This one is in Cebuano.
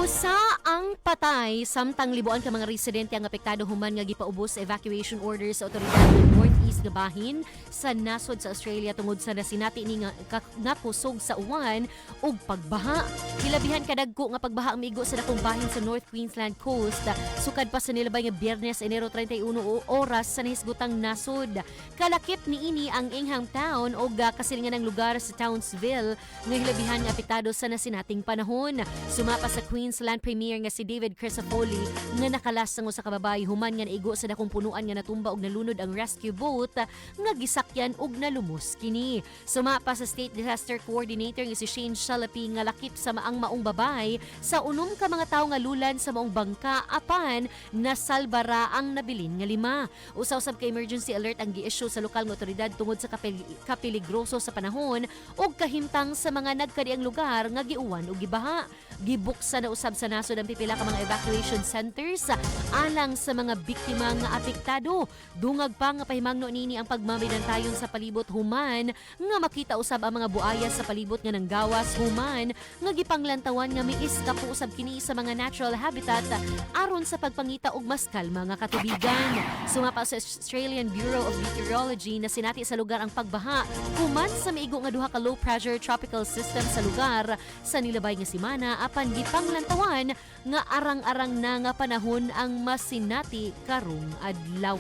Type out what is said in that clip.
Usa ang patay samtang libuan ka mga residente ang apektado human nga gipaubos sa evacuation orders sa otoridad ng Northeast nga bahin sa nasod sa Australia tungod sa nasinati ni nga kusog sa uwan ug pagbaha. Hilabihan kadagko nga pagbaha ang migo sa dakong bahin sa North Queensland coast sukad pa sa nilabay nga Biyernes, Enero 31, o oras sa nahisgutang nasod. Kalakip niini ang Ingham Town ug kasilingan ng lugar sa Townsville nga hilabihan nga apektado sa nasinating panahon. Sumapa sa Queensland Premier nga si David Crisafulli nga nakalas ang usa ka babae human nga naigo sa dakong punuan nga natumba og nalunod ang rescue boat nga gisakyan og nalumos kini. Sumapa sa State Disaster Coordinator nga si Shane Chelepy nga lakip sa maang maong babay sa unom ka mga tawo nga lulan sa maong bangka apan nasalbara ang nabilin nga lima. Usa usab ka emergency alert ang gi-issue sa lokal nga otoridad tungod sa kapiligroso sa panahon ug kahimtang sa mga nagkadiang lugar nga giuwan ug gibaha. Gibuksan na usab sa nasod ang pipila ka mga evacuation centers alang sa mga biktima nga apektado. Dungag pa nga pahimangno nini ang pagmabinantayon sa palibot human nga makita usab ang mga buaya sa palibot nga nanggawas human nga gipanglantawan nga miiskapo usab kini sa mga natural habitat aron sa pagpangita og mas kalma nga katubigan. Sumapa sa Australian Bureau of Meteorology na sinati sa lugar ang pagbaha human sa miigo nga duha ka low pressure tropical system sa lugar sa nilabay nga semana apan gipanglantawan nga arang-arang na nga panahon ang masinati karong adlaw.